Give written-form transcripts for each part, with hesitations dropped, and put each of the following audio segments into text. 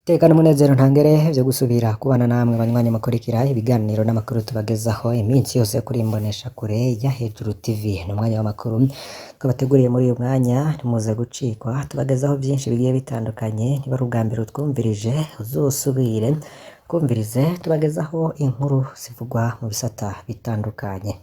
Iteka n'umunezero ntangere vyo gusubira kubana namwe banywanyi mukurikira ibiganiro n'amakuru tubagezaho iminsi yose kuri Imboneshakure ya Hejuru TV. Ni umwanya w'amakuru twabateguriye muri uyu mwanya, ntimuze gucikwa, tubagezaho vyinshi bigiye bitandukanye. Niba ari ubwa mbere utwumvirije, uzosubire twumvirize, tubagezaho inkuru zivugwa mu bisata bitandukanye.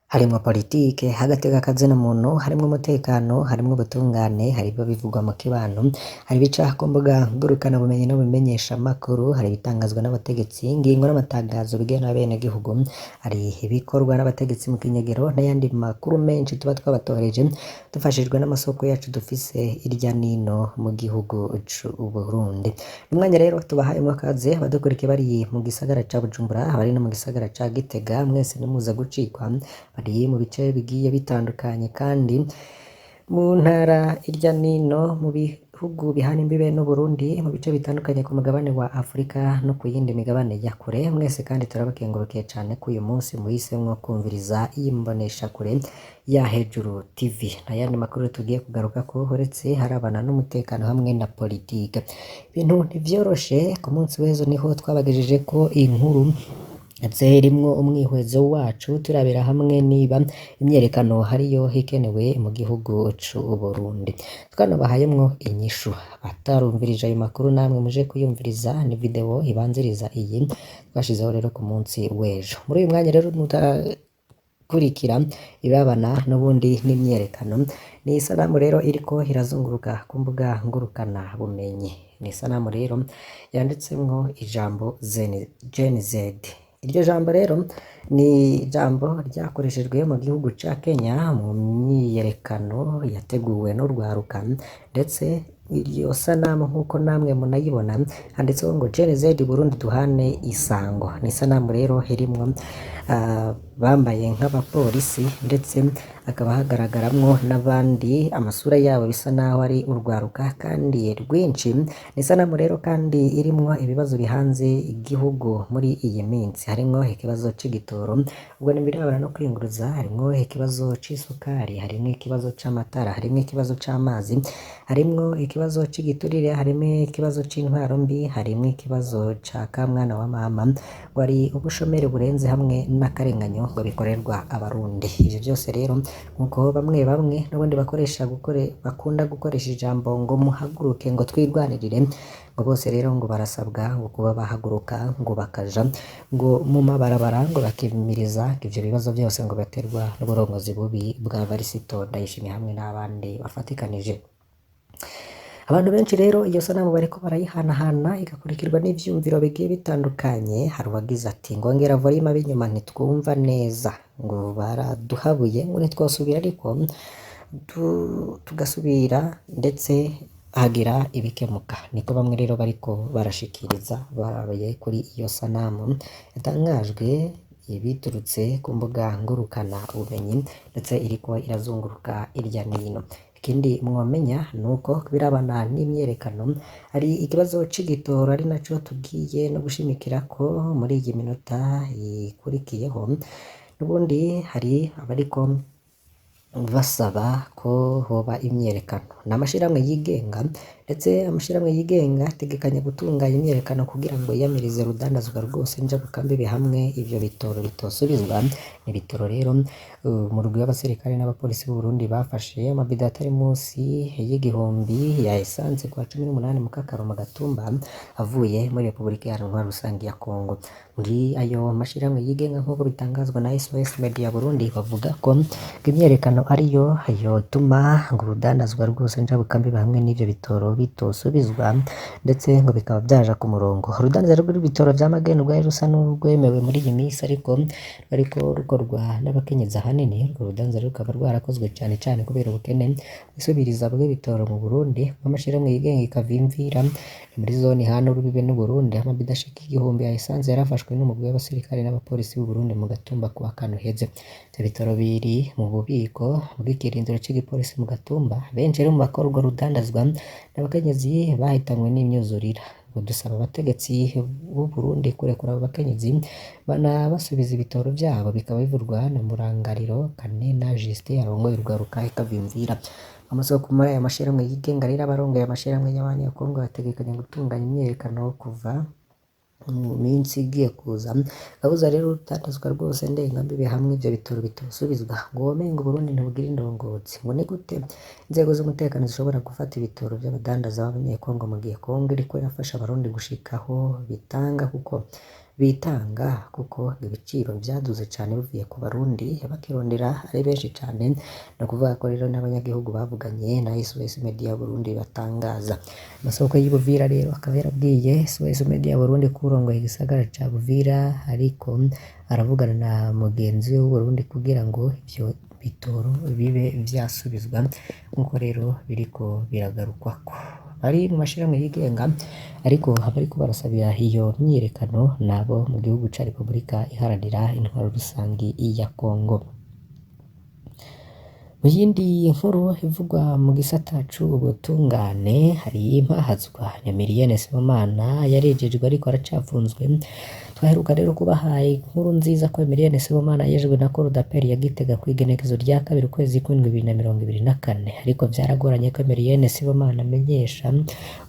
Harimwo politike, agateka kazina muntu, harimwo umutekano, harimwo ubutungane, hari ibiba bivugwa mu kibano, hari ibica ku mbuga ngurukanabumenyi no mu bimenyeshamakuru, hari ibitangazwa n'abategetsi, ingingo n'amatangazo bigena abenegihugu, hari ibikorwa n'abategetsi mu kinyegero n'ayandi makuru menshi tuba twabatoreje dufashijwe n'amasoko yacu dufise irya nino mu gihugu c'Uburundi. Umwanya rero tubahayemwo akaze, abadukurikiye bari mu gisagara ca Bujumbura, abari no mu gisagara ca Gitega, mwese ntimuze gucikwa, bari mu bice bigiye bitandukanye kandi mu ntara irya nino, mu bihugu bihana imbibe n'Uburundi, mu bice bitandukanye ku mugabane wa Afurika no ku yindi migabane ya kure. Mwese kandi turabakengurukiye cane ko uyu munsi muhisemwo kumviriza iyi mboneshakure ya Hejuru TV. N'ayandi makuru tugiye kugarukako uretse harabana n'umutekano hamwe na politike. Ibintu ntivyoroshe, ku munsi w'ejo niho twabagejejeko inkuru ndetse irimwo umwihwezo wacu, turabira hamwe niba imyerekano hariyo ikenewe mu gihugu c'Uburundi. Twanabahayemwo inyishu. Abatarumvirije ayo makuru namwe muje kuyumviriza, ni video ibanziriza iyi twashizeho rero ku munsi w'ejo. Muri uyu mwanya rero mutakurikira ibabana n'ubundi n'imyerekano, ni isanamu rero iriko irazunguruka ku mbuga ngurukana bumenyi. Ni isanamu rero yanditsemwo ijambo Gen Z. Iryo jambo rero ni ijambo ryakoreshejwe mu gihugu ca Kenya mu myiyerekano yateguwe n'urwaruka, ndetse iryo sanamu nk'uko namwe munayibona handitseho ngo Gen Z Burundi duhane isango. Ni isanamu rero irimwo bambaye nk'abapolisi, ndetse hakaba hagaragaramwo n'abandi amasura yabo bisa naho ari urwaruka kandi rwinshi. Ni isanamu rero kandi irimwo ibibazo bihanze igihugu muri iyi minsi, harimwo ikibazo c'igitoro, ubwo nibirabana no kwiyunguruza, harimwo ikibazo c'isukari, harimwo ikibazo c'amatara, harimwo ikibazo c'amazi, harimwo ikibazo c'igiturire, harimwo ikibazo c'intwaro mbi, harimwo ikibazo ca kamwana wa mama, ngo hari ubushomeri burenze hamwe n'akarenganyo ngo bikorerwa abarundi. Ivyo vyose rero nkuko bamwe bamwe n'ubundi bakoresha gukore, bakunda gukoresha ijambo ngo muhaguruke ngo twirwanirire, ngo bose rero ngo barasabwa ngo kuba bahaguruka ngo bakaja ngo mu mabarabara ngo bakimiriza ivyo bibazo vyose ngo baterwa n'uburongozi bubi bwa Varisito Ndayishimiye hamwe n'abandi bafatikanije. Abantu benshi rero iyo sanamu bariko barayihanahana igakurikirwa n'ivyumviro bigiye bitandukanye. Hari uwagize ati ngo ngera volume ab'inyuma ntitwumva neza, ngo baraduhabuye ngo ntitwosubira, ariko tugasubira ndetse hagira ibikemuka. Niko bamwe rero bariko barashikiriza barabaye kuri iyo sanamu yatangajwe biturutse ku mbuga ngurukana bumenyi, ndetse iriko irazunguruka irya nino. Ikindi mwomenya nuko birabana n'imyerekano hari ikibazo c'igitoro, ari naco tugiye no gushimikirako muri iyi minota ikurikiyeho. N'ubundi hari abariko basaba ko hoba imyerekano, ni amashirahamwe yigenga, ndetse amashirahamwe yigenga ategekanya gutunganya imyerekano kugira ngo yiyamirize urudandazwa rwose njabukambibe hamwe ivyo bitoro bitosubizwa. Ni ibitoro rero umurwi w'abasirikare n'abapolisi b'u Burundi bafashe amabido atari munsi y'igihumbi ya esanse kuwa 18 Mukakaro mu Gatumba avuye muri Republika Iharanira Rusangi ya Kongo. Muri ayo mashirahamwe yigenga nk'uko bitangazwa na SOS Media Burundi, bavuga ko imyerekano ariyo yotuma ngo urudandazwa rwose njabukambibe hamwe n'ivyo bitoro bitosubizwa, ndetse ngo bikaba vyaja ku murongo. Urudandazwa rw'ibitoro vya magendu rwari rusa n'urwemewe muri iyi minsi, ariko rwariko rukorwa n'abakenyezi ahanini. Urwo rudandaza rukaba rwarakozwe cane cane kubera ubukene bwisubiriza bw'ibitoro mu Burundi, bw'amashirahamwe yigenga ikavimvira muri zone ihana urubibe n'Uburundi. Amabido ashika igihumbi ya esanse yarafashwe n'umugwi w'abasirikare n'abapolisi b'u Burundi mu Gatumba kuwa kane uheze. Ivyo bitoro biri mu bubiko bw'ikirindiro c'igipolisi mu Gatumba. Benshi rero mu bakora urwo rudandazwa n'abakenyezi bahitanywe n'imyuzurira. Ngo dusaba abategetsi b'u Burundi kurekura abo bakenyezi banabasubiza ibitoro vyabo, bikaba bivurwa na Murangariro Kanena Justin arongoye urwaruka ikavimvira. Amasoko muri aya mashirahamwe yigenga rero abarongoye amashirahamwe y'abanyekongo bategekanya gutunganya imyiyerekano kuva mu minsi igiye kuza. Kabuza rero urudandazwa rwose ndengambibe hamwe ivyo bitoro bitosubizwa, ngo womenga Uburundi ntibugira indongozi. Ngo ni gute inzego z'umutekano zishobora gufata ibitoro vy'abadandaza b'abanyekongo mu gihe Kongo iriko irafasha abarundi gushikaho bitanga kuko bitanga kuko ibiciro vyaduze cane bivuye ku barundi bakirondera ari benshi cane. Ni ukuvuga ko rero n'abanyagihugu bavuganye na SOS Media Burundi batangaza. Amasoko y'i Buvira rero akaba yarabwiye SOS Media Burundi ko urongoye igisagara ca Buvira ariko aravugana na mugenzi we w'Uburundi kugira ngo ivyo bitoro bibe vyasubizwa, nkuko rero biriko biragarukwako. Bari mu mashirahamwe yigenga ariko abariko barasabira iyo myiyerekano nabo mu gihugu ca Republika Iharanira Intwaro Rusangi ya Kongo. Mu yindi nkuru ivugwa mu gisata c'ubutungane, hari impahazwa Emilienne Sibomana yarejejwe ariko aracapfunzwe. Twaheruka rero kubaha inkuru nziza ko Emilienne Sibomana yejejwe na Cour d'appel ya Gitega kw'igenekezo rya kabiri ukwezi kw'indwi 2024, ariko vyaragoranye ko Emilienne Sibomana amenyesha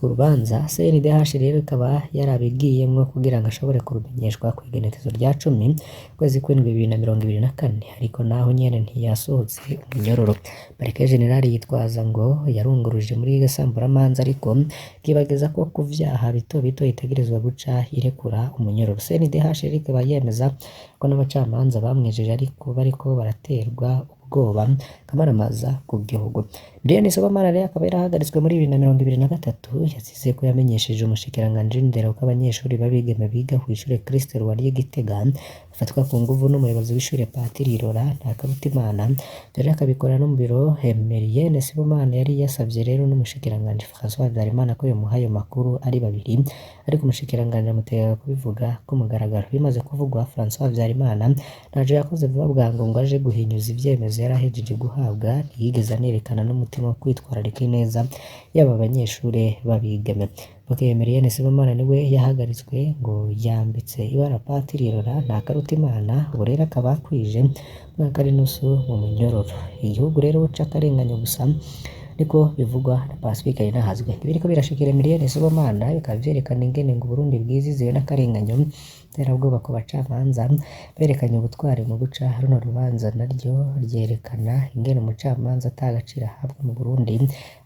urubanza. CNDH rero ikaba yarabigiyemwo kugira ngo ashobore kurumenyeshwa kw'igenekezo rya 10 ukwezi kw'indwi 2024, ariko naho nyene ntiyasohotse umunyororo. Parike General yitwaza ngo yarunguruje muri gasamburamanza, ariko kibageza ko ku vyaha bito bito itegerezwa guca irekura umunyororo. CNDH rero ikaba yemeza ko n'abacamanza bamwejeje ariko bariko baraterwa ubwoba kamaramaza ku gihugu. Emilienne Sibomana rero akaba yarahagaritswe muri 2023, yazize ko yamenyesheje umushikiranganji w'indero ko abanyeshuri b'abigeme biga kw'ishure Christ Roi ry'i Gitega bafatwa ku nguvu n'umuyobozi w'ishure Patiri Laurent Ntakarutimana, rero akabikora no mu biro. Emilienne Sibomana yari yasavye rero n'umushikiranganji François Habyarimana ko yomuha ayo makuru ari babiri, ariko umushikiranganji amutegeka kubivuga ku mugaragaro. Bimaze kuvugwa, François Habyarimana ntaco yakoze vuba bwangu ngo aje guhinyuza ivyemezo yari ahejeje guhabwa, ntiyigeze anerekana n'umutima wo kwitwararika ineza y'aba banyeshure b'abigeme. Bukeye Emilienne Sibomana niwe yahagaritswe ngo yambitse ibara Patiri Laurent Ntakarutimana, ubu rero akaba akwije umwaka n'inusu mu munyororo. Igihugu rero c'akarenganyo gusa, niko bivugwa na Pacifique Ninahazwe. Ibiriko birashikira Emilienne Sibomana bikaba vyerekana ingene ngo Uburundi bwiziziwe n'akarenganyo, iterabwoba ku bacamanza berekanye ubutwari mu guca runo rubanza naryo ryerekana ingene umucamanza ata gaciro ahabwa mu Burundi,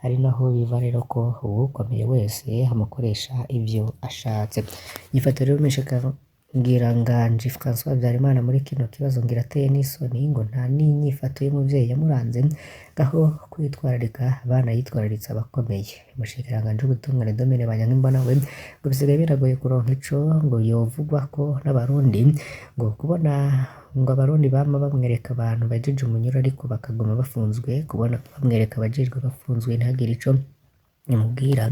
ari naho biva rero ko uwukomeye wese amukoresha ivyo ashatse. Inyifato rero y'umushikiranganji François Habyarimana muri kino kibazo ngo irateye n'isoni, ngo nta n'inyifato y'umuvyeyi yamuranze, aho kwitwararika abana yitwararitse abakomeye. Umushikiranganji w'ubutungane Domine Banyankimbona we ngo bisigaye biragoye kuronka ico ngo yovugwako n'abarundi, ngo kubona ngo abarundi bama bamwereka abantu bahejeje umunyoro ariko bakaguma bafunzwe, kubona bamwereka abajejwe bafunzwe ntihagire ico amubwira,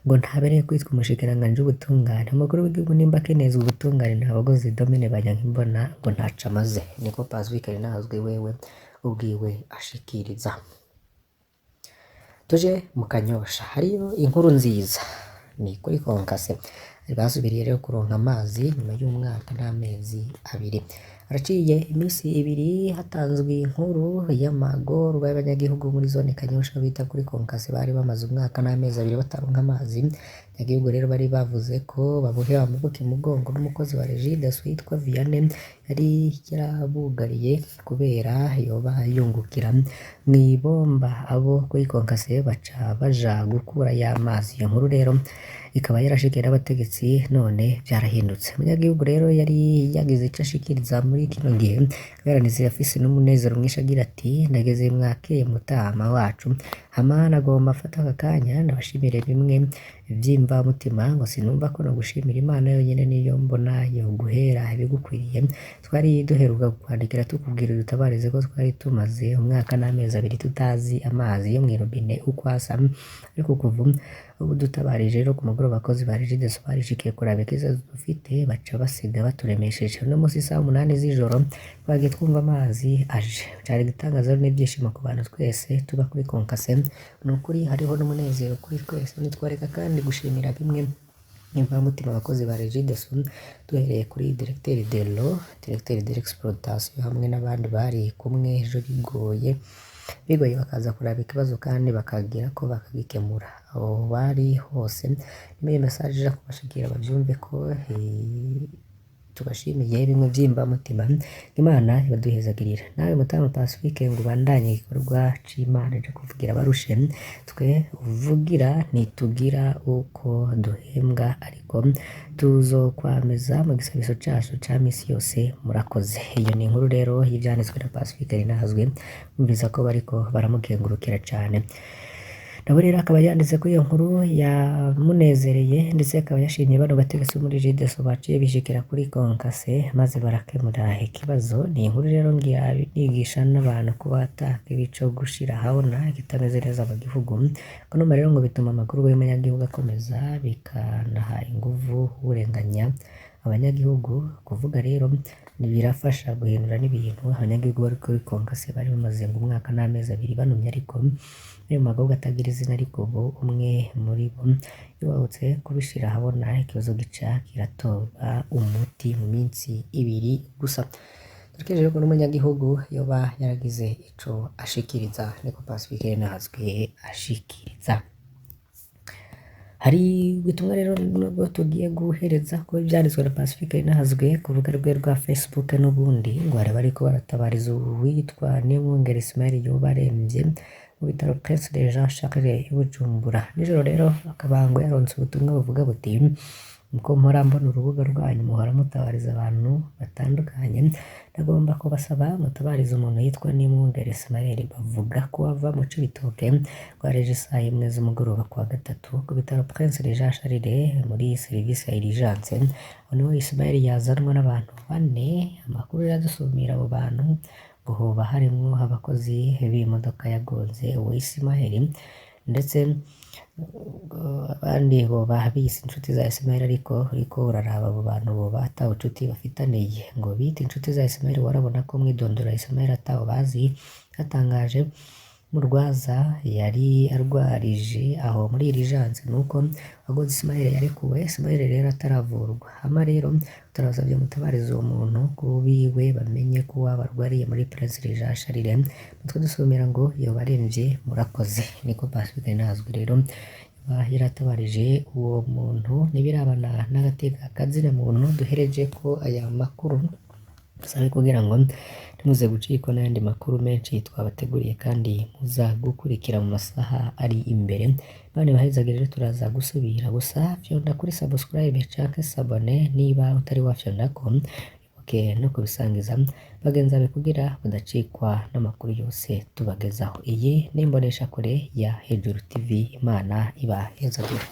ngo ntabereye kwitwa umushikiranganji w'ubutungane. Umukuru w'igihugu nimba akenezwa ubutungane ntabogoze Domine Banyankimbona ngo ntaco amaze, niko Pacifique Ninahazwe wewe ubwiwe ashikiriza. Tuje mu Kanyosha hariyo inkuru nziza ni kuri konkase basubiriye rero kuronka amazi nyuma y'umwaka n'amezi abiri. Haraciye iminsi ibiri hatanzwe inkuru y'amagorwa y'abanyagihugu muri zone Kanyosha bita kuri konkase bari bamaze umwaka n'amezi abiri bataronka amazi. Abanyagihugu rero bari bavuze ko babohewe amaboko imugongo n'umukozi wa Regideso witwa Vianney yari yarabugariye kubera yoba yungukira mw'ibomba. Abo kuri konkase baca baja gukura y'amazi. Iyo nkuru rero ikaba yarashikiye n'abategetsi none vyarahindutse. Umunyagihugu rero yari yagize ico ashikiriza muri kino gihe yaraneze afise n'umunezero mwinshi agira ati ndageze mwakeye mutama wacu, hama nagomba mfate aka kanya ndabashimire bimwe vy'imvamutima, ngo sinumva ko nogushimira Imana yonyene niyo mbona yoguhera ibigukwiriye. Twari duheruka kukwandikira tukubwira udutabarize ko twari tumaze umwaka n'amezi abiri tutazi amazi yo mw'irobine uko asa, ariko kuva ubu dutabarije rero ku mugoroba abakozi ba Regideso barishikiye kuraba ikibazo dufite baca basiga baturemesheje. Uno musi isaha 8 z'ijoro twagiye twumva amazi aje. Cari igitangaza rero n'ivyishimo ku bantu twese tuba kuri konkase, ni ukuri hariho n'umunezero kuri twese. Ntitworeka kandi gushimira bimwe imvamutima abakozi ba Regideso duhereye kuri directeur de l'eau, directeur de l'exploitation hamwe n'abandi bari kumwe ejo bigoye. Bigoye bakaza kuraba ikibazo kandi bakagira ko bakagikemura aho bari hose. Niba iyo message ija kubashikira bavyumve ko tubashimiye bimwe vy'imbamutima, Imana ibaduhezagirira. Nawe Mutama Pacifique ngo ubandanye igikorwa c'Imana co kuvugira abarushe, twe uvugira ntitugira uko duhembwa ariko tuzokwameza mu gisabiso cacu ca misi yose, murakoze. Iyo ni inkuru rero y'ivyanditswe na Pacifique Rinazwe, umviriza ko bariko baramukengurukira cane. Nawe rero akaba yanditse ko iyo nkuru yamunezereye, ndetse akaba yashimye bano bategetsi bo muri Jideso baciye bishikira kuri konkase maze barakemura ikibazo. Ni inkuru rero ngira nigisha n'abantu kuba ata kibi co gushira ahabona ikitameze neza mu gihugu. Kuno rero ngo bituma amakuru y'umunyagihugu akomeza, bikanaha inguvu urenganya abanyagihugu. Kuvuga rero birafasha guhindura n'ibintu. Abanyagihugu bari kuri konkase bari bamaze ngo umwaka n'amezi abiri banumye, ariko n'ayo magorwa atagira izina, ariko ubu umwe muri bo yubahutse kubishira ahabona, ikibazo gica kiratorwa umuti mu minsi ibiri gusa. Turekeje ko n'umunyagihugu yoba yaragize ico ashikiriza, niko Pacifique Rinazwe ashikiriza. Hari ubutumwa rero nubwo tugiye guhereza ko ivyanditswe na Pacifique Rinazwe ku rubuga rwe rwa Facebook n'ubundi, ngo hari bariko baratabariza uwitwa Niyomwungere Ismail yoba aremvye mu bitaro Prince de Jean Charles i Bujumbura. Nijoro rero akaba ngo yaronse ubutumwa buvuga buti: "Uko mpora mbona urubuga rwanyu muhora mutabariza abantu batandukanye, ndagomba kubasaba mutabarize umuntu yitwa Niyomwungere Ismail, bavuga ko ava mu Cibitoke, ngo yareje isaha imwe z'umugoroba kuwa gatatu ku bitaro Prince de Jean Charles muri serivisi ya urgence. Aho niho Ismail yazanwa n'abantu bane. Amakuru iradusumira abo bantu ngo hoba harimwo abakozi b'imodoka yagonze uwo Ismail, ndetse abandi boba biyise inshuti za Ismail, ariko uriko uraraba abo bantu boba ata bucuti bafitaniye. Ngo bita inshuti za Ismail, warabona ko mwidondoro ya Ismail atawo bazi. Hatangaje murwaza yari arwarije aho muri urgence nuko wagonze Ismail yarekuwe, Ismail rero ataravurwa. Hama rero turabasavye mutabarize uwo muntu kubiwe bamenye ko uwaba arwariye muri Prince de Jean Charles, nitwe dusumira ngo yoba aremvye, murakoze." Niko Pacifique Rinazwe rero yaratabarije uwo muntu. N'ibirabana n'agateka kazina muntu duhereje ko aya makuru, sabe kugira ngo ntimuze gucikwa n'ayandi makuru menshi twabateguriye kandi muza gukurikira mu masaha ari imbere. None bahezage rero, turaza gusubira, gusa fyonda kuri subscribe canke s'abonner niba utari wafyondako, ibuke no kubisangiza bagenzi bawe kugira badacikwa n'amakuru yose tubagezaho. Iyi ni imboneshakure ya Hejuru TV, Imana ibahezagire.